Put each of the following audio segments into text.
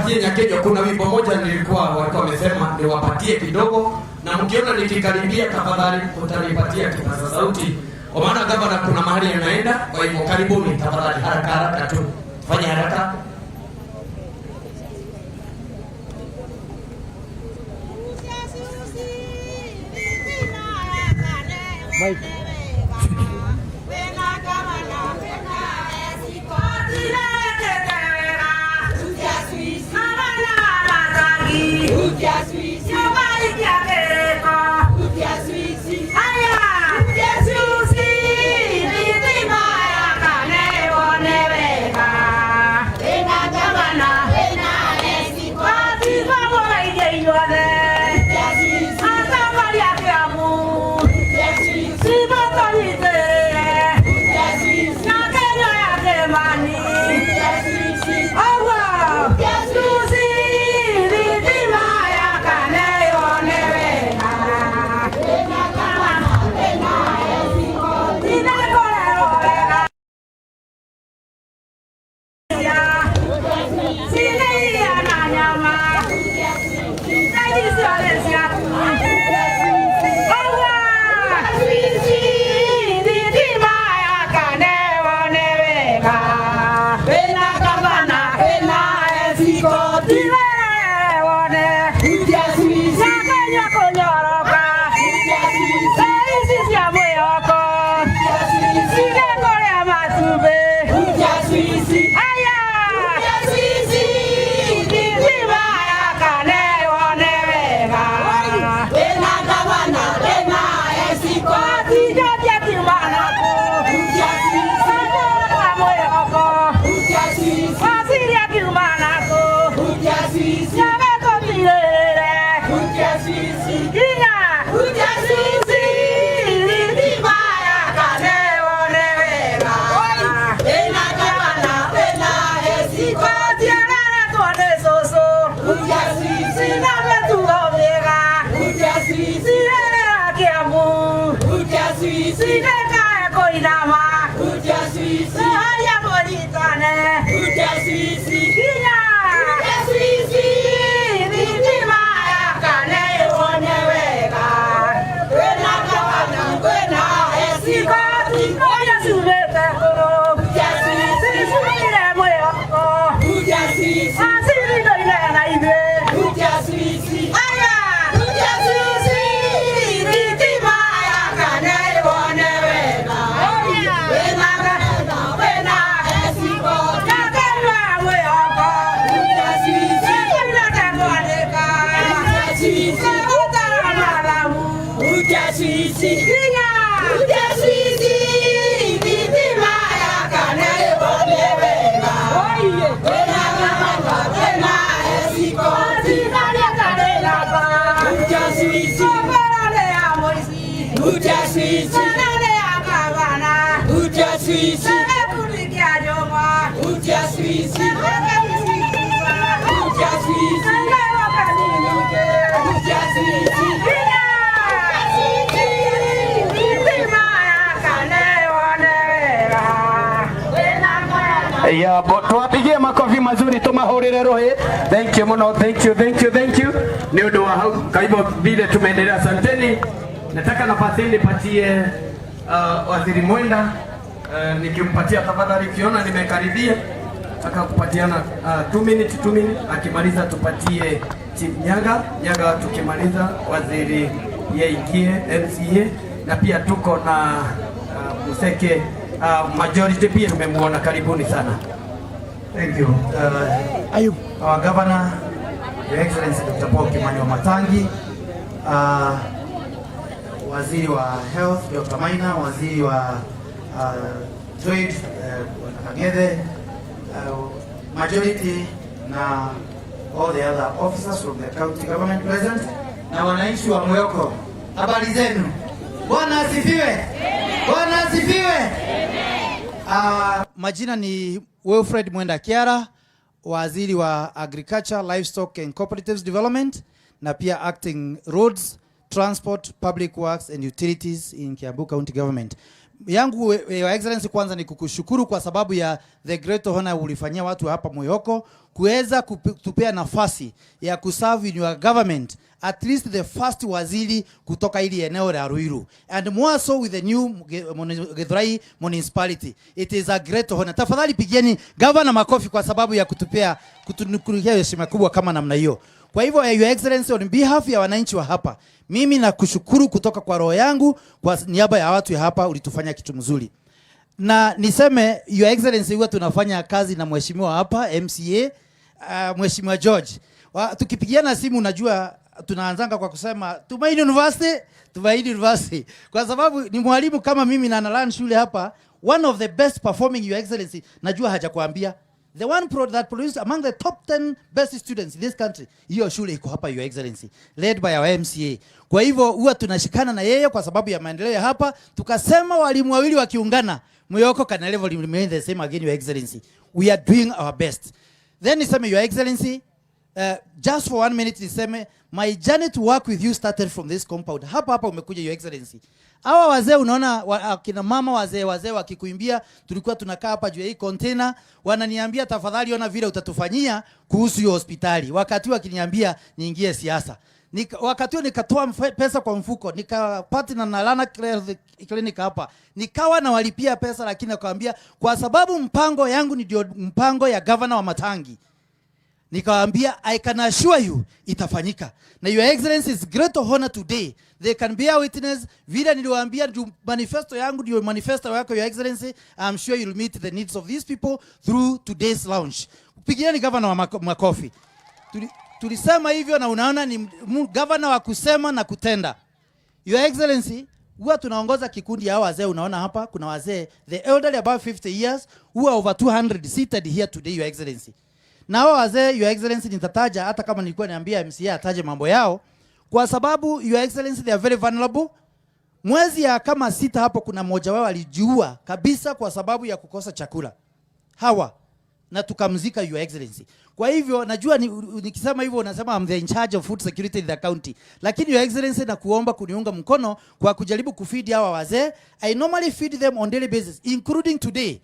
Nipatie Nyakejo, kuna wimbo moja nilikuwa walikuwa wamesema niwapatie kidogo, na mkiona nikikaribia, tafadhali utanipatia kipaza sauti, kwa maana gavana kuna mahali anaenda. Kwa hivyo karibuni tafadhali, haraka haraka tu, fanya haraka. Mike. Ya, tuwapigie makofi mazuri, tumahurire ruhi. Thank you muno, thank you, thank you, thank you. Ni undu wa hau. Kwa hivyo vile tumeendelea, asanteni. Nataka nafasi hii nipatie Waziri Mwenda. Nikimpatia tafadhali, ukiona nimekaribia, nataka kupatiana 2 minutes, 2 minutes. Akimaliza tupatie Chief Nyaga Nyaga, tukimaliza waziri yeingie MCA, na pia tuko na Museke majority pia tumemuona. Karibuni sana. Thank you. Our Governor, Your Excellency Dr. Paul Kimani Wamatangi, Waziri wa Health Dr. Maina, Waziri wa Trade Bwana Kang'ethe, majority na all the other officers from the county government present na wananchi wa Mwihoko, habari zenu? Bwana asifiwe! Bwana asifiwe! Majina ni Wilfred Mwenda Kiara, waziri wa Agriculture, Livestock and Cooperatives Development na pia acting Roads, Transport, Public Works and Utilities in Kiambu County Government. Yangu, Your Excellency, kwanza ni kukushukuru kwa sababu ya the great honor ulifanyia watu hapa Mwihoko kuweza kutupea nafasi ya kuserve in your government, at least the first waziri kutoka ili eneo la Ruiru, and more so with the new Githurai municipality. It is a great honor. Tafadhali pigieni governor makofi kwa sababu ya kutupea, kutunukulia heshima kubwa kama namna hiyo. Kwa hivyo, Your Excellency, on behalf ya wananchi wa hapa, mimi nakushukuru kutoka kwa roho yangu, kwa niaba ya watu ya hapa, ulitufanya kitu mzuri. Na niseme, Your Excellency, huwa tunafanya kazi na mheshimiwa hapa MCA, Mheshimiwa George. Tukipigiana simu, unajua tunaanzanga kwa kusema Tumaini University, Tumaini University. Kwa sababu ni mwalimu kama mimi na ana-run shule hapa, one of the best performing, Your Excellency, najua hajakuambia. The one that produced among the top 10 best students in this country. Hiyo shule iko hapa, Your Excellency, led by our MCA. Kwa hivyo huwa tunashikana na yeye kwa sababu ya maendeleo ya hapa. Tukasema walimu wawili wakiungana, Mwihoko can never remain the same again, Your Excellency. We are doing our best. Then niseme, Your Excellency, just for one minute niseme my journey to work with you started from this compound. Hapa hapa umekuja, Your Excellency. Hawa wazee unaona akina mama wazee wazee wakikuimbia, tulikuwa tunakaa hapa juu ya hii container, wananiambia, "Tafadhali ona vile utatufanyia kuhusu hiyo hospitali." Wakati wakiniambia niingie siasa. Wakati huo nikatoa pesa kwa mfuko, nikapatana na Lana Health Clinic hapa, nikawa nawalipia pesa, lakini nakwambia kwa sababu mpango yangu ni ndio mpango ya Governor Wamatangi, nikawaambia I can assure you itafanyika. Na Your Excellency, is great honor today they can bear witness vile niliwaambia, ndio manifesto yangu ndio manifesto yako, Your Excellency. I'm sure you'll meet the needs of these people through today's launch. Pigieni governor wa makofi. Tulisema hivyo na unaona ni governor wa kusema na kutenda. Your Excellency, huwa tunaongoza kikundi ya wazee. Unaona hapa kuna wazee, the elderly above 50 years, who are over 200 seated here today, Your Excellency. Na hao wazee, Your Excellency, nitataja hata kama nilikuwa niambia MCA ataje mambo yao, kwa sababu, Your Excellency, they are very vulnerable. Mwezi ya kama 6 hapo kuna mmoja wao alijiua kabisa kwa sababu ya kukosa chakula. Hawa na tukamzika, Your Excellency. Kwa hivyo najua nikisema hivyo unasema I'm the in charge of food security in the county. Lakini, Your Excellency, nakuomba kuniunga mkono kwa kujaribu kufeed hawa wazee. I normally feed them on daily basis, including today.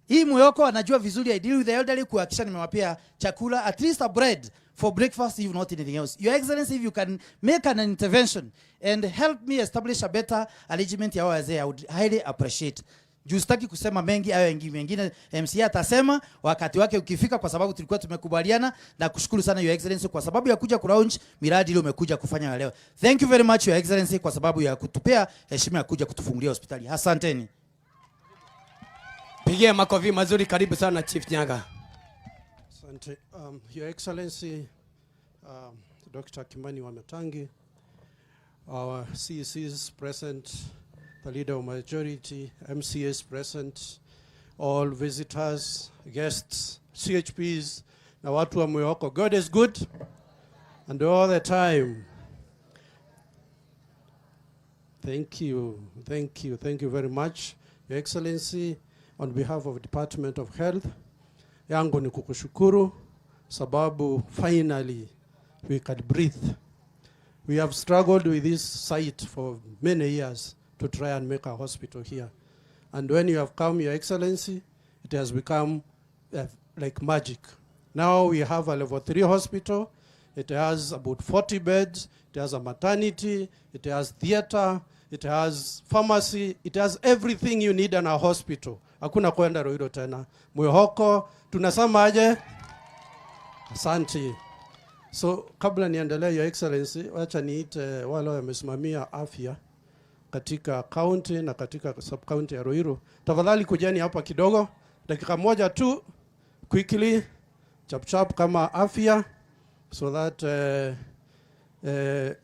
Hii Mwihoko anajua vizuri I deal with the elderly kuhakikisha nimewapea chakula, at least a bread for breakfast, if not anything else. Your Excellency, if you can make an intervention and help me establish a better arrangement ya wazee, I would highly appreciate. Juu sitaki kusema mengi, hayo mengine MCA atasema wakati wake ukifika, kwa sababu tulikuwa tumekubaliana. Na kushukuru sana, Your Excellency, kwa sababu ya kuja kulaunch miradi ile umekuja kufanya leo. Thank you very much, Your Excellency, kwa sababu ya kutupea heshima ya kuja kutufungulia hospitali. Asanteni. Pigia makofi mazuri. Karibu sana, Chief Nyaga. Asante. Your Excellency, Dr. Kimani Wamatangi, our CECs present, the leader of majority, MCAs present, all visitors, guests, CHPs, na watu wa Mwihoko. God is good and all the time. Thank you, thank you, thank you very much. Your Excellency, on behalf of Department of Health, yangu ni kukushukuru sababu finally we can breathe. We have struggled with this site for many years to try and make a hospital here. And when you have come, Your Excellency, it has become like magic. Now we have a level 3 hospital. It has about 40 beds. It has a maternity. It has theater. It has pharmacy. It has everything you need in a hospital. Hakuna kwenda Ruiru tena. Mwihoko, tunasema aje? Asante. So kabla niendelee, Your Excellency, wacha niite wale wamesimamia afya katika county na katika sub county ya Ruiru. Tafadhali kujeni hapa kidogo, dakika moja tu, quickly, chap chap kama afya, so that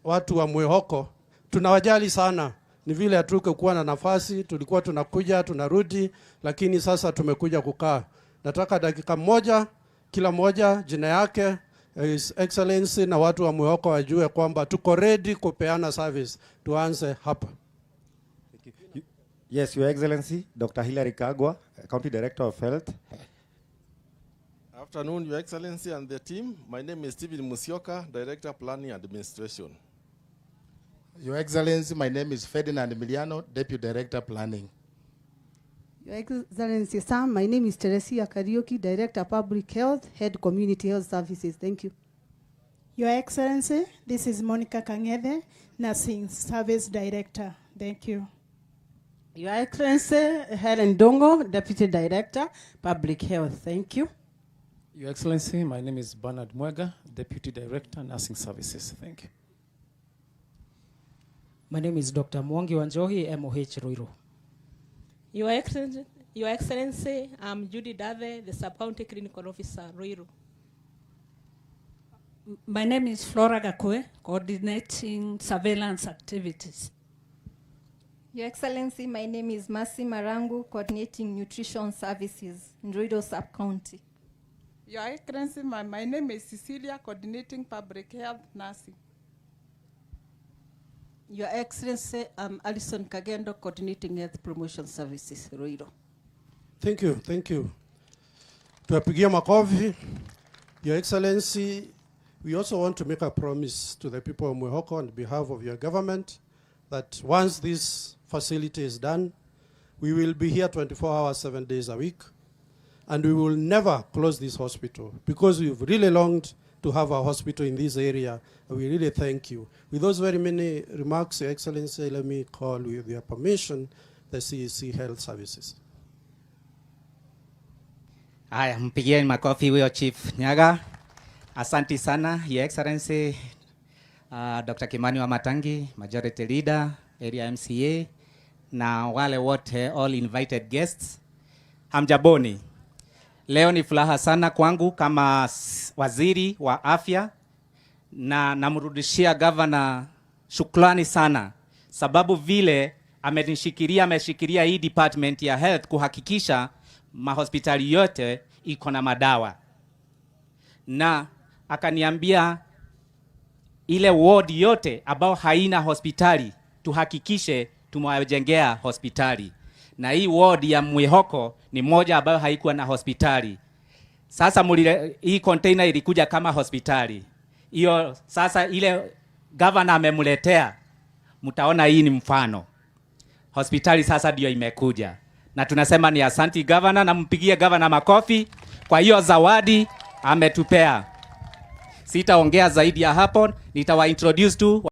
watu wa Mwihoko tunawajali sana. Ni vile hatukuwa na nafasi, tulikuwa tunakuja tunarudi, lakini sasa tumekuja kukaa. Nataka dakika moja, kila moja jina yake, His Excellency, na watu wa Mwihoko wajue kwamba tuko ready kupeana service. Tuanze hapa. Yes, Your Excellency, Dr. Hilary Kagwa, County Director of Health. Afternoon, Your Excellency and the team. My name is Stephen Musyoka, Director Planning and Administration. Your Excellency, my name is Ferdinand Emiliano, Deputy Director Planning. Your Excellency, Sam, my name is Teresia Kariuki, Director Public Health, Head Community Health Services. Thank you. Your Excellency, this is Monica Kang'ethe, Nursing Service Director. Thank you. Your Excellency, Helen Dongo, Deputy Director, Public Health. Thank you. Your Excellency, my name is Bernard Mwega, Deputy Director, Nursing Services. Thank you. My name is Dr. Mwangi Wanjohi, MOH Ruiru. Your Excellency, I'm Judy Dave, the Sub-County Clinical Officer, Ruiru. My name is Flora Gakwe, coordinating surveillance activities. Your Excellency, my name is Mercy Marangu, coordinating nutrition services in Ruiru Sub-County. Your Excellency, my name is Cecilia, coordinating public health nursing. Your Excellency, I'm Alison Kagendo, coordinating health promotion services, Ruiru. Thank you, thank you. Tuwapigie makofi. Your Excellency, we also want to make a promise to the people of Mwihoko on behalf of your government that once this facility is done, we will be here 24 hours, 7 days a week, and we will never close this hospital because we've really longed to have a hospital in this area. We really thank you. With those very many remarks, Your Excellency, let me call, with your permission, the CEC Health Services. Haya, mpigieni makofi huyo Chief Nyaga. Asanti sana, Your Excellency, Dr. Kimani Wamatangi, Majority Leader, Area MCA, na wale wote all invited guests. Hamjamboni. Leo ni furaha sana kwangu kama waziri wa afya na namrudishia gavana shukrani sana, sababu vile amenishikilia, ameshikilia hii department ya health kuhakikisha mahospitali yote iko na madawa, na akaniambia ile ward yote ambao haina hospitali tuhakikishe tumewajengea hospitali, na hii ward ya Mwihoko ni moja ambayo haikuwa na hospitali. Sasa mulile, hii container ilikuja kama hospitali hiyo. Sasa ile governor amemletea, mtaona hii ni mfano hospitali sasa ndio imekuja, na tunasema ni asanti governor, na mpigie governor makofi kwa hiyo zawadi ametupea. Sitaongea zaidi ya hapo, nitawa introduce tu.